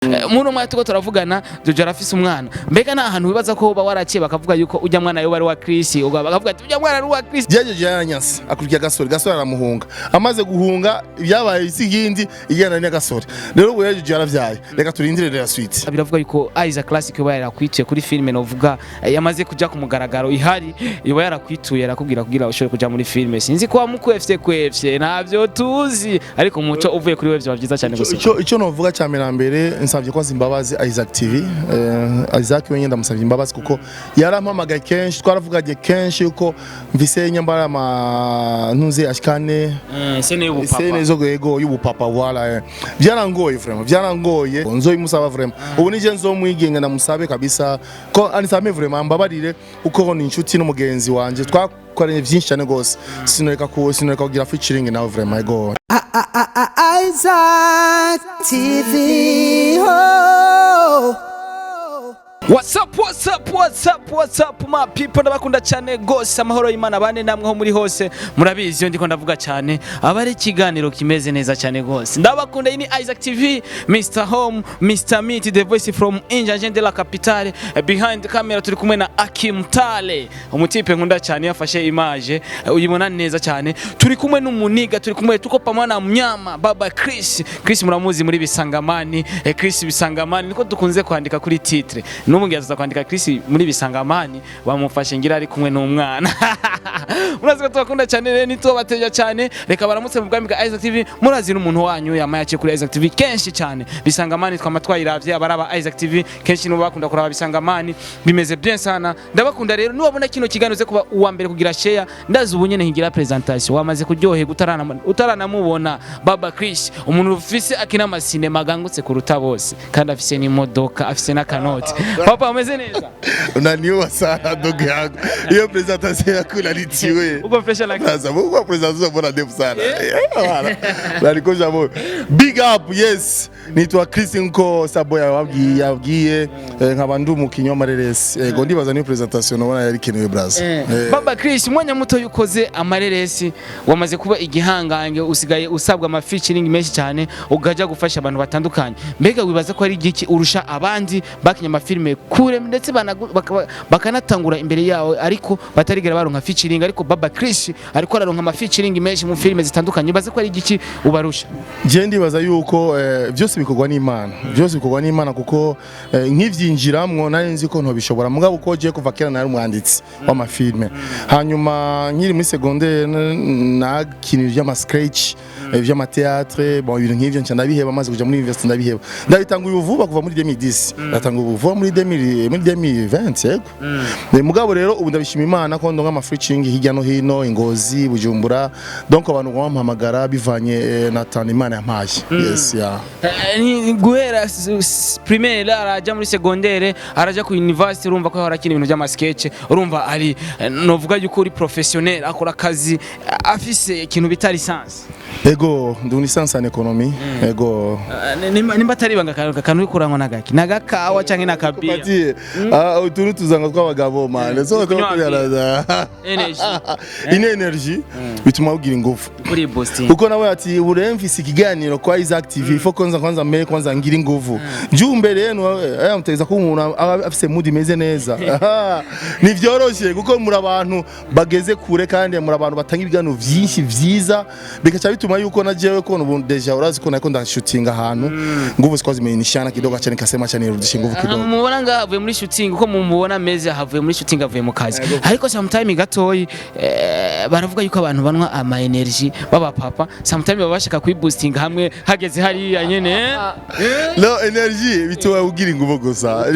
Muri umwe tuko turavugana, Jojo arafise umwana. Mbega nta hantu wibaza ko uba waraciye bakavuga yuko ujya mwana yoba ari wa Chris, ubwo bakavuga ati ujya mwana ari uwa Chris? Jeje yaranyanse, akurikira Gasore, Gasore aramuhunga. Amaze guhunga, ibyabaye isi yindi igenda na Gasore. Rero ubu Jeje yaravyaye, reka turindire la suite. Biravuga yuko Isaac Classic yoba yarakwituye kuri filime, novuga yamaze kuja ku mugaragaro ihari, yoba yarakwituye arakubwira kugira ushobore kuja muri filime. Sinzi ko wamukwefye kwefye, ntabyo tuzi, ariko umuco uvuye kuri we vyoba byiza cyane gusa. Icyo novuga cya mbere na mbere, nsabye ko imbabazi Isaac TV. Isaac wenyine ndamusabye imbabazi kuko yarampamagaye kenshi, twaravuganye kenshi yuko mvise nyambara ama ntuze ashikane scène y'ubupapa. Scène zo yego y'ubupapa, voilà. Byarangoye vraiment, byarangoye. Nzoyimusaba vraiment, ubu nije nzomwigenga ndamusabe kabisa ko anisame vraiment, mbabarire, uko ni inshuti n'umugenzi wanje, twakoranye byinshi cyane gose. Sinoreka kugira featuring nawe vraiment, yego. Isaac TV. Oh. What's up, what's up, what's up, what's up, my people? Ndabakunda cyane gose. Amahoro y'Imana bane namwe ho muri hose. Murabizi, iyo ndiko ndavuga cyane aba ari ikiganiro kimeze neza cyane gose. Ndabakunda. Iyi ni Isaac TV, Mr Home, Mr Meet, the voice from Injanje de la capitale. Behind camera turi kumwe na Akim Tale, umutipe nkunda cyane, yafashe image uyibona neza cyane. Turi kumwe n'umuniga, turi kumwe, tuko pamoja na mnyama Baba Chris. Chris muramuzi muri Bisangamani. Chris Bisangamani niko dukunze kwandika kuri titre. N'ubu ngiye aza kwandika Chris muri Bisangamani, bamufashe ngira ari kumwe n'umwana. Murazi ko tubakunda cyane, rero nitubateja cyane. Reka baramutse mu bwami bwa Isaac TV. Murazi n'umuntu wanyu yamaye aciye kuri Isaac TV kenshi cyane. Bisangamani twama twayiravye, abaraba Isaac TV kenshi nibo bakunda kuraba Bisangamani. Bimeze bien sana, ndabakunda. Rero niwabona kino kiganiro uze kuba uwa mbere kugira share. Ndazi ubu nyene nkigira presentation wamaze kuryoherwa utaranamubona Baba Chris, umuntu ufise akina amasinema agangutse kuruta bose, kandi afise n'imodoka, afise n'akanoti. Papa, umeze neza? Unaniua sana ndugu yangu, hiyo presentation yako inanitiwe. Uko fresh like Sasa Mungu wa presentation, mbona ndefu sana? Bana. Nanikosha moyo. Big up, yes. Nitwa Chris nko Sabo yabwiye, nkaba ndi umukinyi w'amareresi. Yego, ndibaza niyo presentation ubona yari ikenewe, braza. Baba Chris, umwanya muto yukoze amareresi wamaze kuba igihangange, usigaye usabwa ama featuring menshi cyane, ugaja gufasha abantu batandukanye. Mbega wibaza ko ari igiki urusha abandi bakinya amafilme kure, ndetse bakanatangura imbere yawe, ariko batarigera baronka featuring, ariko Baba Chris ariko araronka ama featuring menshi mu filime zitandukanye? Wibaza ko ari igiki ubarusha? Je ndibaza yuko byose bikorwa n'Imana. Byose bikorwa n'Imana kuko nkivyinjiramwo nari nzi ko ntobishobora. Mugabo uko je kuva kera nari umwanditsi w'amafilme. Hanyuma nkiri muri secondaire nakina ivy'ama sketch, ivy'ama théâtre, bon, ibintu nk'ivyo nca ndabiheba. Maze kuja muri university ndabiheba. Ndabitanguye ubu vuba kuva muri 2010. Ndatanguye ubu vuba muri 2000, muri 2020, yego. Mugabo rero ubu ndabishima Imana ko ndonka ama featuring hirya no hino, Ingozi, Bujumbura. Donc abantu bampamagara bivanye na talent Imana yampaye. Yes, yeah. Guhera primaire araja muri secondaire, araja ku university, urumva ko arakina ibintu by'ama sketch, urumva ari novuga yuko uri professionnel, akora akazi afise ikintu bita licence. Ego, ndi licence en économie. Ego. Nimba atari ibanga, akantu uri kuranywa n'agaki, n'agakawa canke n'akabia? Patie, ah, utuntu tuzanga tw'abagabo man. So Kunywa twakuyaraza. Energy. Ine energy bituma ugira ingufu. Kuri boosting. Kuko nawe ati ubu rero mfise ikiganiro kwa Isaac TV, ifo kwanza kwanza mbere kwanza ngira ingufu. Njumbe rero muteza ko umuntu aba afise mood imeze neza. Aha, ni vyoroshe kuko muri abantu bageze kure kandi muri abantu batanga ibiganiro vyinshi vyiza, bigaca bituma yuko na jewe ko ubu déjà urazi ko nako ndashutinga ahantu, nguvu zikaba zimenishana kidogo, acha nikasema acha nirudishe nguvu kidogo. Mubona ngaha avuye muri shooting, uko mumubona ameze, ahavuye muri shooting, avuye mu kazi. Ariko sometime gatoyi baravuga yuko abantu banywa ama energy baba papa sometime baba bashaka kwiboostinga hamwe hageze hariya nyene. No, energy bituma ugira inguvu gusa.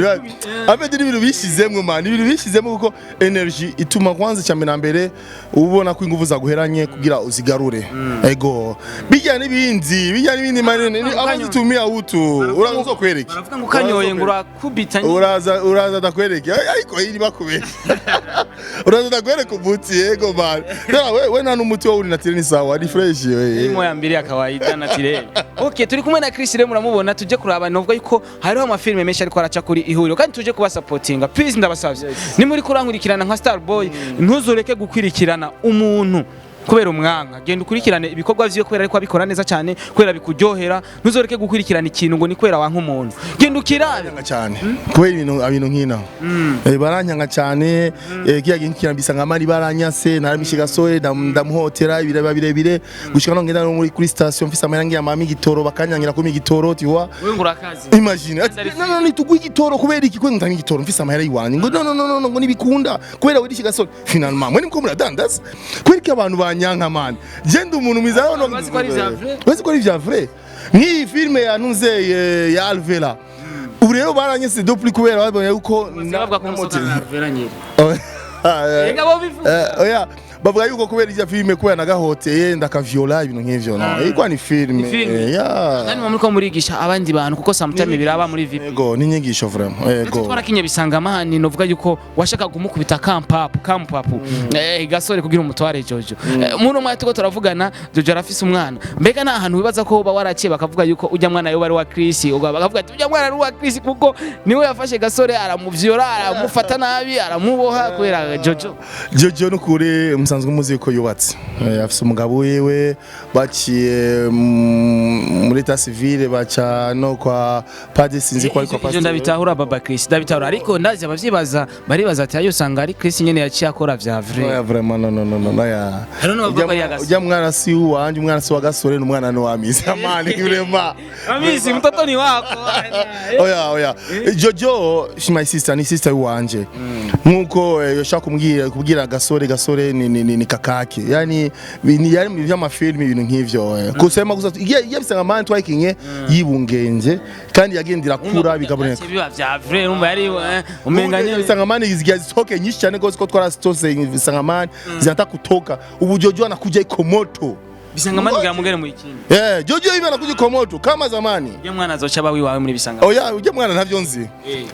Abe ni ibintu bishizemwo man, ibintu bishizemwo, kuko energy ituma kwanza cya mbere na mbere ubona ko inguvu zaguheranye kugira uzigarure. Ego, bijya n'ibindi man, abazitumia utu uraza uzokwereke. Baravuga ngo ukanyoye ngo urakubita nyine. Uraza ndakwereke, ariko iri bakubeshya, uraza ndakwereka umuti. Yego man, Tena we nta n'umuti wowe uri naturel, ni sawa, ni fresh we. Irimo ya mbere ya kawaida naturel. Okay, turi kumwe na Chris rero muramubona, tuje kuraba, novuga yuko hariho amafilme menshi ariko araca kuri ihuriro kandi tuje kubasupportinga. Please, ndabasavye. Ni muri kurankurikirana nka Star Boy, ntuzureke gukwirikirana umuntu. Kubera umwanga, genda ukurikirane ibikorwa vyiwe, kubera ariko abikora neza cyane, kubera bikuryohera. Ntuzoreke gukurikirana ikintu ngo ni kubera wanka umuntu. Genda ukirabe. Baranyanga cyane kubera ibintu nk'ino. Baranyanga cyane. Kiya kintu kirambisa nka mari baranyase naramishe gasore, ndamuhotera ibireba birebire gushika no ngenda no muri kuri station mfise amahera ngiye amami igitoro, bakanyangira kumi igitoro, tu vois. Wewe ngo urakazi. Imagine ati, no no, nituguye igitoro kubera iki? Kwenda ntanga igitoro mfise amahera yiwanje, ngo no no no no, ngo nibikunda kubera wirishe gasore. Finalement mwe nimko muradandaza kubera iki abantu banyanka, man? Je ndi umuntu mwiza no Bazi ko ari vya vrai. Bazi ko ari vya vrai. Nk'iyi filme ya Ntuze ya Alvera, ubu rero baranyese dupli kubera babonye yuko Bavuga ko musohokana na Alvera nyiri. Ega bo bivuga. Oya, bavuga yuko kubera ijya filme, kubera nagahoteye ndakaviola, ibintu nk'ivyo. No, ilikuwa ni filme. Ni filme. Ya. Kandi muriko murigisha abandi bantu, kuko sometimes biraba muri VIP. Ego, ni inyigisho vraiment, ego. Twarakinye bisangamani, novuga yuko washaka kumukubita kampapu kampapu, gasore kugira umutware Jojo. Muno mwanya tuko turavugana, Jojo arafise umwana. Mbega nta hantu wibaza ko uba waraciye bakavuga yuko ujya mwana yoba ari wa Chris, ubwo bakavuga ati ujya mwana ari uwa Chris kuko niwe yafashe gasore aramuvyora, aramufata nabi, aramuboha kubera Jojo? Jojo nukuri musanzwe muzi ko yubatse. Afise umugabo wiwe, baciye muri état civil, baca no kwa padiri, sinzi ko ari kwa Ivyo pasteur. Ndabitahura, baba Chris, ndabitahura, ariko ndazi abavyibaza baribaza ati ayo usanga ari Chris nyene yaciye akora vya vrai. Oya, vraiment, no no no no no, ya. Hariho n'abavuga ko ari iya Gasore. Ujya mwana si uwanje, umwana si wa gasore, n'umwana ni wa Misi amani, vraiment. Amisi, mtoto ni wako. Oya oya, Jojo she my sister, ni sister wanje, nkuko yoshaka kubwira gasore. Gasore ni kakake, yani ni yari mu by'amafilm, ibintu nk'ivyo. Kusema gusa igiye bisanga mani twakinye yibungenje kandi yagendera kura bikaboneka. Biba vya vrai, urumva yari umenga nyene. Bisanga mani zigiye zitoke nyinshi cyane gose, ko twarasitose bisanga mani zinataka kutoka. Ubu Jojo anakuja iko moto. Bisangamani ngira mugere mu ikindi. Jojo hivi anakuja iko moto kama zamani. Iyo mwana azoca aba wiwawe muri bisangamani? Oya, ujya mwana ntavyo nzi.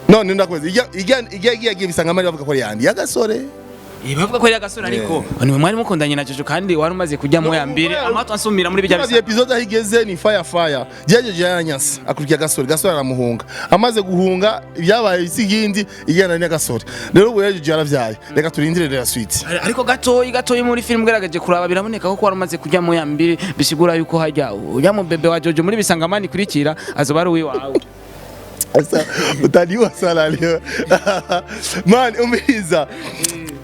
None ndakwezi ijya ijya ijya ijya bisanga mani bavuga ko ari yandi yagasore. Bavuga ko ari agasore, ariko niwe mwari mukundanye na Jojo kandi wari umaze kujya mu ya mbere amato ansumira muri bijya Turavye bisa. Episode aho igeze ni fire fire. Jeje yaranyase akurikiye gasore, gasore aramuhunga. Amaze guhunga ibyabaye isigindi igenda ni gasore. Rero ubu Jojo yaravyaye. Reka turindire la suite. Ariko gatoyi gatoyi muri film ugerageje kuraba biraboneka ko wari umaze kujya mu ya mbere, bisigura yuko hajya ujya mu bebe wa Jojo muri bisangamani kurikira azoba ari uwiwawe. Asa utaliwa sana leo. Man, umbiza.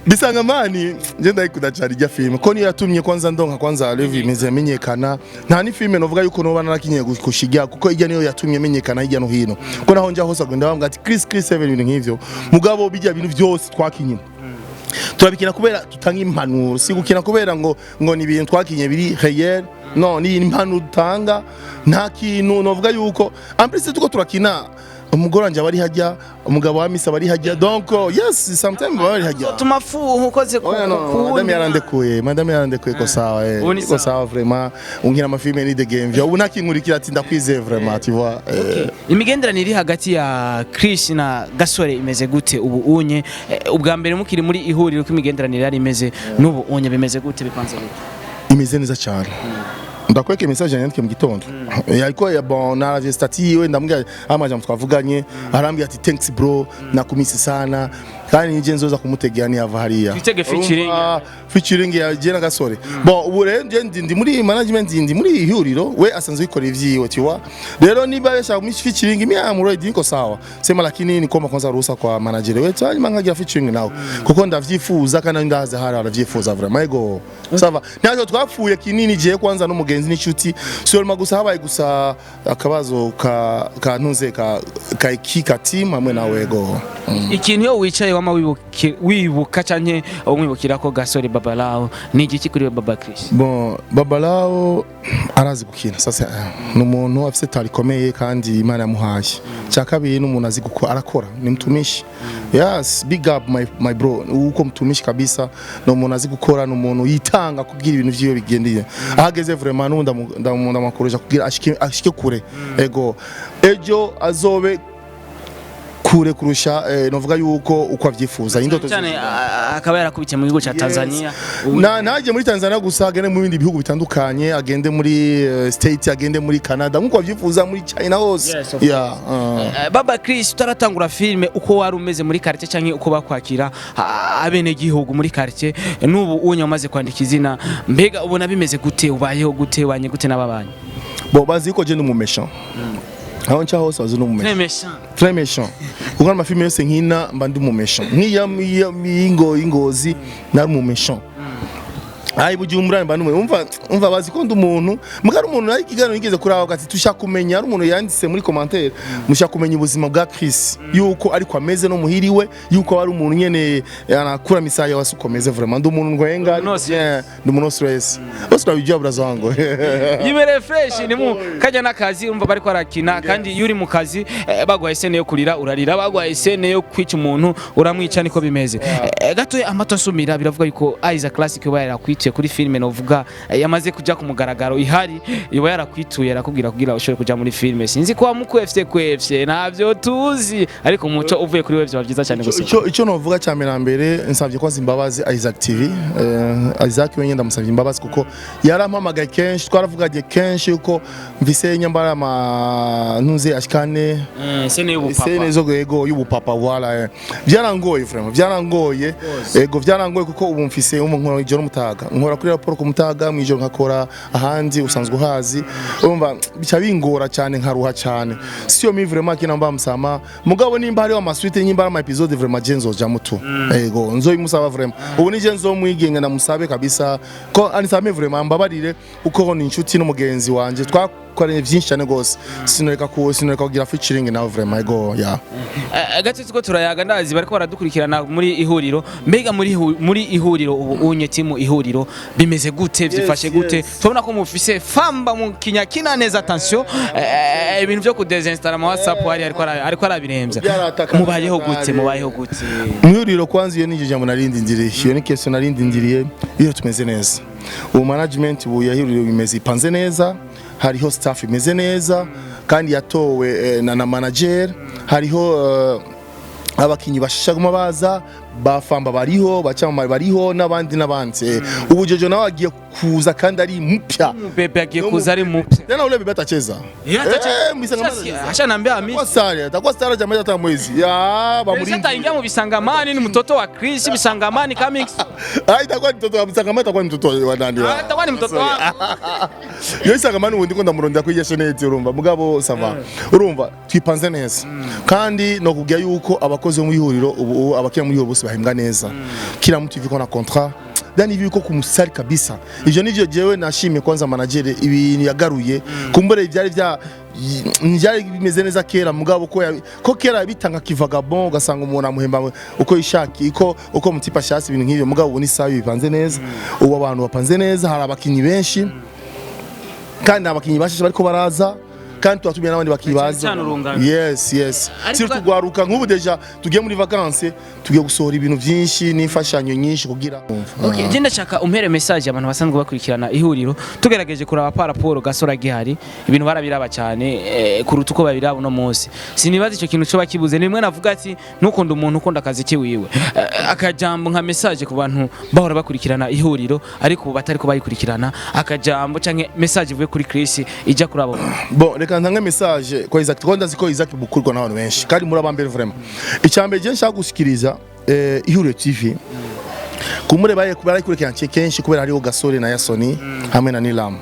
Bisanga mani je ndayikunda cyane ijya film, ko niyo yatumye kwanza ndonka kwanza Levi imeze menyekana. Nta ni film novuga yuko noba narakinye kushiga, kuko ijya niyo yatumye menyekana hirya no hino, ko naho njya hose agenda bambwira ati Chris, Chris 7, ibintu nk'ivyo. Mugabo bijya bintu byose twakinye turabikina kubera tutanga impanuro, si gukina kubera ngo ni ibintu twakinye biri réel. No, ni impanuro dutanga. Nta kintu novuga yuko en plus tuko turakina, umugore wanje aba ari hajya, umugabo wa Misa aba ari hajya, donc yes, sometimes baba bari hajya. Tumafuhu ukoze ku Oya, no, ku madame yarandekuye, madame yarandekuye, ko sawa, Ubu ni ko sawa. Sawa vraiment, unkina amafilme ni the game vya ubu nakinkurikira ati ndakwizeye vraiment, tu vois. Imigenderanire iri hagati ya Chris na Gasore imeze gute ubu unye? Ubwa mbere mukiri muri ihuriro ko imigenderanire yari imeze, n'ubu unye bimeze gute, bipanze gute? Imeze neza cyane. Ndakweke message yandike mu gitondo. Ariko ya bon, naravye statut yiwe, ndamubwira amajambo twavuganye, arambwira ati thanks bro, nakumisi sana, kandi nije nzoza kumutegera niyava hariya. Twitege featuring. Urumva, featuring ya je na Gasore. Bon, ubu rero nje ndi muri management, ndi muri ihuriro, we asanzwe yikorera ivyiwe, tu vois. Rero niba yashaka mu featuring, mi am ready, niko sawa sema, lakini ni koma kwanza ruhusa kwa manager wetu, hanyuma nkagira featuring nawe, kuko ndavyifuza kandi ndaza hari aravyifuza vraiment. Ego, ça va, ntacyo twapfuye kinini. Je kwanza n'umugenzi n'inshuti, seulement gusa habaye gusa akabazo ka ntuze ka ka ka team hamwe nawe, ego. Ikintu iyo wicaye wama wibuka canke umwibukira ko Gasore Babalao ni igiki kuri we, baba Chris? Bon, Babalao arazi gukina. Sasa ni umuntu afise talent ikomeye kandi Imana yamuhaye. Cya kabiri ni umuntu azi gukora, arakora, ni mtumishi. Yes, big up my bro, uko mtumishi kabisa. Ni umuntu azi gukora, ni umuntu yitanga kugira ibintu vyiwe bigendeye. Ahageze vraiment n'ubu ndamukoresha kugira ashike kure. Ego, ejo azobe kure kurusha novuga yuko uko avyifuza indoto. Cyane akaba yarakubitiye mu gihugu ca Tanzania. Na ntaje muri Tanzania gusa, agende mu bindi bihugu bitandukanye, agende muri State, agende muri Canada nkuko avyifuza, muri China hose. Yes, of Yeah. Baba Chris, utaratangura filme, uko wari umeze muri quartier canke uko bakwakira abene gihugu muri quartier, n'ubu unye umaze kwandika izina, mbega ubona bimeze gute? Ubayeho gute? Wanye gute n'ababanyi? Bon, bazi ko je ndi umu méchant. Aho nca hose bazi ndi umu méchant. Très méchant. Très méchant, kuko amafilme yose nkina mba ndi umu méchant. Nk'iya y'ingo y'ingozi nari umu méchant. Ayi Bujumbura mba ndi umva bazi ko ndi umuntu muga ari umuntu. Ari ikiganiro nigeze kuraba ati tushaka kumenya, ari umuntu yanditse muri commentaire, mushaka kumenya ubuzima bwa Chris, yuko ariko ameze no muhiriwe, yuko ari umuntu nyene anakura misaya wasukomeze. Vraiment ndi umuntu ngwenga. No stress. Bien, ndi umuntu no stress bose, urabijya braza wangu. Yibereye fresh ni mu kajya n'akazi, umva bariko arakina. Kandi iyo uri mu kazi, baguhaye scène yo kurira urarira, baguhaye scène yo kwica umuntu uramwica, niko bimeze. Gatoya amato asumira, biravuga yuko Isaac Classic yoba yarakwituye kuri filme, novuga yamaze kuja ku mugaragaro ihari, yoba yarakwituye arakubwira kugira ushobore kuja muri filme. Sinzi ko wamukwefye kwefye, ntavyo tuzi, ariko umuco uvuye kuri we vyoba byiza cyane gusa. Icyo novuga cya mbere na mbere, nsabye ko imbabazi Isaac TV. Isaac wenyine ndamusabye imbabazi kuko yarampamagaye kenshi, twaravuganye kenshi yuko mvise nyambara ama ntuze ashikane Scène y'ubupapa. Scène zo yego y'ubupapa, voilà. Byarangoye vraiment, byarangoye, ego byarangoye, kuko ubu mfise umu nkora ijoro mutaga, nkora kuri raporo ku mutaga, mu ijoro nkakora ahandi usanzwe uhazi. Urumva bica bingora cyane, nkaruha cyane. Sio mi vraiment kinamba msama, mugabo nimba hariho ama suite, nimba ari ama épisode, vraiment je nzoja mutu, ego nzoyimusaba vraiment. Ubu nije nzomwigenga ndamusabe kabisa ko anisame vraiment, mbabarire, uko ni inshuti n'umugenzi wanje, twakoranye byinshi cyane gose. Sinoreka kugira featuring nawe vraiment, ego ya. Gato tuko turayaga, ndazi bariko baradukurikirana muri ihuriro. Mbega muri ihuriro ubu unye timu ihuriro bimeze gute? Vyifashe gute? Tubona ko mufise famba mu kinyakina neza. Attention, ibintu vyo kudesinstalla ama WhatsApp hari ariko arabiremvya. Byarataka. Mubayeho gute? Mubayeho gute? Mwihuriro kwanza, iyo ni jambo narindindiriye, iyo ni question narindindiriye. Iyo tumeze neza ubu, management ubu yahuriro bimeze ipanze neza, hariho staff imeze neza kandi yatowe na manager, hariho abakinyi bashishaguma baza bafamba bariho, bacamamare bariho n'abandi n'abandi. Ubu Jojo nawe agiye kuza kandi ari mpya. Bebe agiye kuza ari mupya. Tena ule bebe atacheza. Mbisangamana atacheza. Ashanambia ami Atakuwa star, atakuwa star jamaa hata mwezi. Ya, bamurindi. Sasa mu bisangamani ni mtoto wa Chris. Bisangamani coming soon. Ah, itakuwa ni mtoto wa Msangamani, itakuwa ni mtoto wa nani? Ah, itakuwa ni mtoto wako. Yo Isangamani ubundi ko ndamurondera kuri Yesheneti, urumva mugabo ça va. Urumva twipanze neza. Kandi no kubwira yuko abakozi bo mu ihuriro ubu, abakina muri ihuriro bose bahembwa neza. Kila mtu yuko na contrat. Dani hivi yuko kumusari kabisa. Ivyo nivyo jewe nashimye kwanza manager ibintu yagaruye. Kumbure byari bya byari bimeze neza kera, mugabo ko kera bitanga kivagabond, ugasanga umuntu amuhemba uko yishaki, uko mutipa ashatse, ibintu nk'ivyo. Mugabo ubu ni sawa, bipanze neza. Ubu abantu bapanze neza, hari abakinyi benshi kandi abakinyi bashashe bariko baraza, kandi tubatumye n'abandi bakinyi baza. Cyane urungano. Yes. Ariko Surtout tugwaruka nk'ubu déjà tugiye muri vacances, tugiye gusohora ibintu byinshi n'imfashanyo nyinshi kugira Okay, je ndashaka umpere message abantu basanzwe bakurikirana ihuriro. Tugerageje kuraba par rapport gasora gihari, ibintu barabiraba cyane kuruta uko babiraba uno munsi. Sinibaza ico kintu cyo bakibuze. Ni rimwe navuga ati ntukunda umuntu ukunda akazi kiwiwe. Akajambo nka message ku bantu bahora bakurikirana ihuriro ariko ubu batari ko bayikurikirana, akajambo canke message ivuye kuri Chris ijya kuri abo bantu. Bon, reka ntange message kwa Isaac, kuko ndazi ko Isaac bukurwa n'abantu benshi kandi muri abambere vraiment. Icyambere je nshaka gushikiriza, Ihuriro TV kumure baye barayikurikirana kenshi kubera hariho Gasore na Yasoni hamwe na Nilam,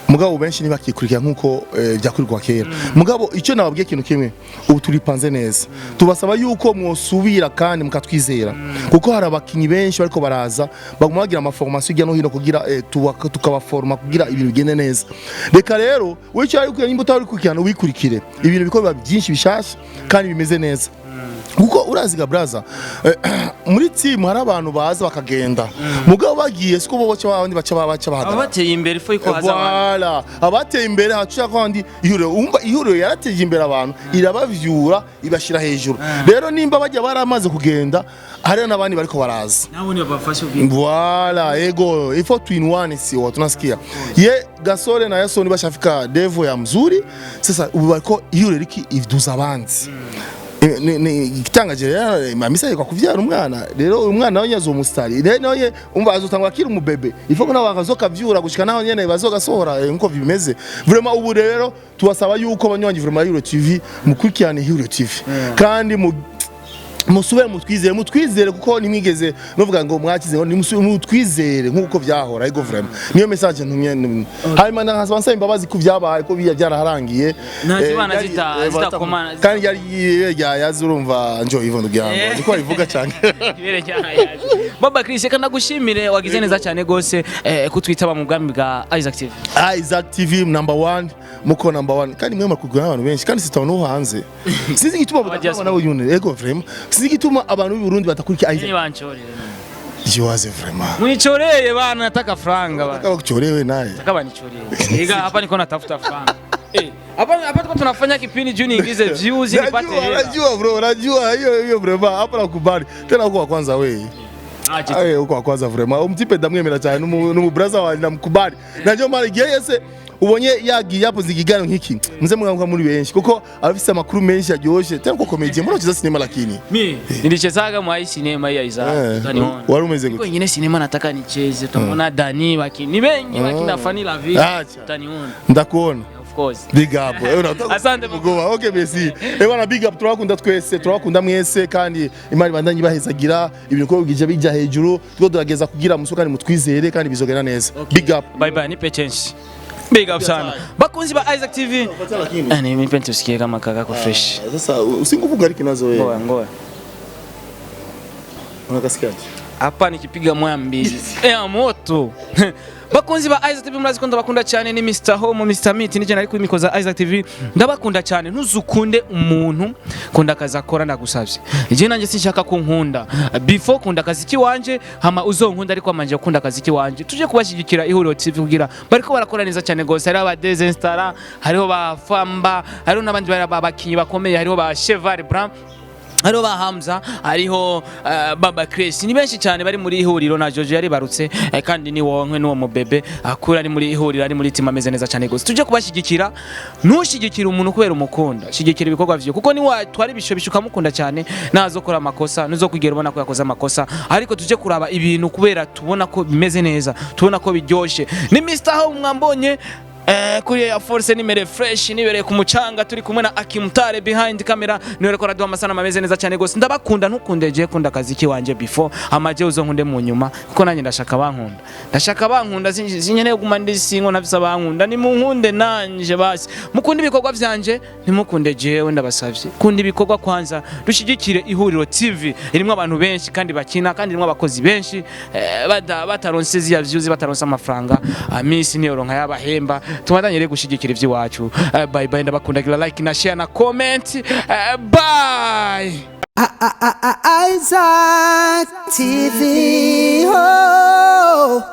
mugabo benshi ntibakikurikira nkuko byakurirwa kera. Mugabo icyo nababwiye kintu kimwe, ubu turipanze neza. Tubasaba yuko mwosubira kandi mukatwizera, kuko hari abakinyi benshi bariko baraza, baguma bagira ama formation hirya no hino kugira tukabaforma kugira ibintu bigende neza. Reka rero wicaye ariko nimba utari kurikirana, ubikurikire, ibintu biko biba byinshi bishasha kandi bimeze neza, kuko uraziga braza, muri team hari abantu baza bakagenda, mugabo bagiye siko bo baca abandi baca bahagarara. Abateye imbere fo iko haza abandi. Voilà, abateye imbere hacuya kandi ihuriro, umva ihuriro yarateje imbere abantu, irabavyura, ibashira hejuru. Rero nimba bajya baramaze kugenda, hariho n'abandi bariko baraza. Nabo ni babafashe ubwira. Voilà, ego, il faut tuinuane, si watu tunasikia. Ye Gasore na Yasoni bashafika level ya mzuri. Sasa ubu bariko ihuriro riki iduza abandi. Igitangaje rero, Mamisa yekwa kuvyara umwana. Rero uyu mwana we nyazo umusitari rero, nawe umva azotangwa akiri umubebe, ifo ko nawe akazokavyura gushika naho nyene bazogasohora, nkuko bimeze vraiment. Ubu rero tubasaba yuko abanywanyi vraiment Hero TV mukurikirane Hero TV, kandi mu musubire mutwizere, mutwizere, kuko nimwigeze nuvuga ngo mwakize ngo mutwizere nkuko vyahora. Ego, vraiment niyo message ntumye. Hanyuma nkasaba nsaba imbabazi ku vyabaye, ko biya byaraharangiye. Nta zibana zitakomana. Kandi yari yazi, urumva njo Yvonne ngira ngo niko babivuga cyane. Ibere ryahayaje. Baba Chris, reka ndagushimire, wagize neza cyane gose kutwitaba mu bwami bwa Isaac TV. Isaac TV number one, muko number one, kandi mwe makugura n'abantu benshi, kandi sitabona no hanze. Sinzi igituma Aba nabo yune. Ego, vraiment sinzi igituma abantu b'i Burundi batakurikira Isaac. Nibanchorere. Jiwaze vraiment. Munichoreye bana, nataka franga bana. Kama kuchorewe naye. Nataka banichoreye. Iga hapa niko natafuta franga. Hapa tuko tunafanya kipindi juu niingize views, nipate Najua, hela. najua bro, najua hiyo hiyo vraiment, hapa nakubali. Tena uko wa kwanza wewe. Aje. Aye, uko wa kwanza vraiment. Umtipe ndamwemera cyane, n'umu brother wanjye ndamukubali. Najyo mara igihe yese ubonye yagiye yapoze ikiganiro nk'iki, muze mwanguka muri benshi, kuko afise amakuru menshi aryoshe. Tena uko comedy mbona ucheza sinema lakini. Mi nilichezaga mwa hii sinema hii ya Isaac. Utaniona. Wari umeze Iko gute? ingine sinema nataka nicheze, utamwona Dani wakini. Ni wengi wakina Fani la Vie. Acha. Utaniona. Ndakuona. Of course. Big up. Unataka Asante. Mugoma. Okay, merci. Bwana, big up, turakunda twese, turakunda mwese, kandi Imana ibandanye ibahezagira, ibintu ko bigije bijya hejuru, two durageza kugira muso, kandi mutwizere, kandi bizogenda neza. Big up. Bye bye, nipe chance. Big up sana. Bakunzi ba Isaac TV. Ni nipe tusikie kama kaka ko fresh. Sasa usinguvu gariki nazo wewe. Ngoja ngoja. Unakasikiaje? Hapa nikipiga moya mbili. Moto. Bakunzi ba Isaac TV, murazi ko ndabakunda cyane. Ni Mr Home, Mr Meat, nije nari kuri micro za Isaac TV. Ndabakunda cyane. Ntuzukunde umuntu, kunda akazi akora, ndagusavye. Je nanjye sinshaka ko nkunda. Before kunda akazi kiwanje, hama uzonkunda, ariko amanje gukunda akazi kiwanje. Tuje kubashyigikira Ihuriro TV kugira bariko barakora neza cyane gose. Hariho aba Desinstara, hariho ba Famba, hariho n'abandi bari abakinyi bakomeye, hariho ba Cheval Blanc, hariho ba Hamza, hariho Baba Chris. Ni benshi cyane bari muri ihuriro, na Jojo yaribarutse, kandi ni wonkwe n'uwo mubebe akura ari muri ihuriro, ari muri team ameze neza cyane gose. Tuje kubashyigikira. Ntushigikira umuntu kubera umukunda, shigikira ibikorwa vyiwe, kuko ni watwara ibishobisho ukamukunda cyane nazokora amakosa, nuzokugera ubona ko yakoze amakosa. Ariko tuje kuraba ibintu kubera tubona ko bimeze neza, tubona ko biryoshe. Ni Mr Home mwambonye kuri ya Force nimere fresh, nibereye ku mucanga, turi kumwe na Akimutare behind camera, niwe ariko araduha amasanamu ameze neza cyane gose. Ndabakunda. Ntukunde je, kunda akazi kiwanje before, amaje uzonkunde mu nyuma, kuko nanjye ndashaka bankunda, ndashaka bankunda. Sinkeneye kuguma ndi single ntafise abankunda. Ni munkunde nanje basi, mukunde ibikorwa vyanje, ntimukunde jewe, ndabasavye, kunda ibikorwa kwanza. Dushigikire Ihuriro TV, irimo abantu benshi kandi bakina, kandi irimo abakozi benshi, bataronse ziya views, bataronse amafaranga, amisi niyoronka yabahemba. Tubandanye rero gushigikira ivy'iwacu. Bye bye, ndabakunda. Gira like na share na comment. Bye. Isaac TV. Oh.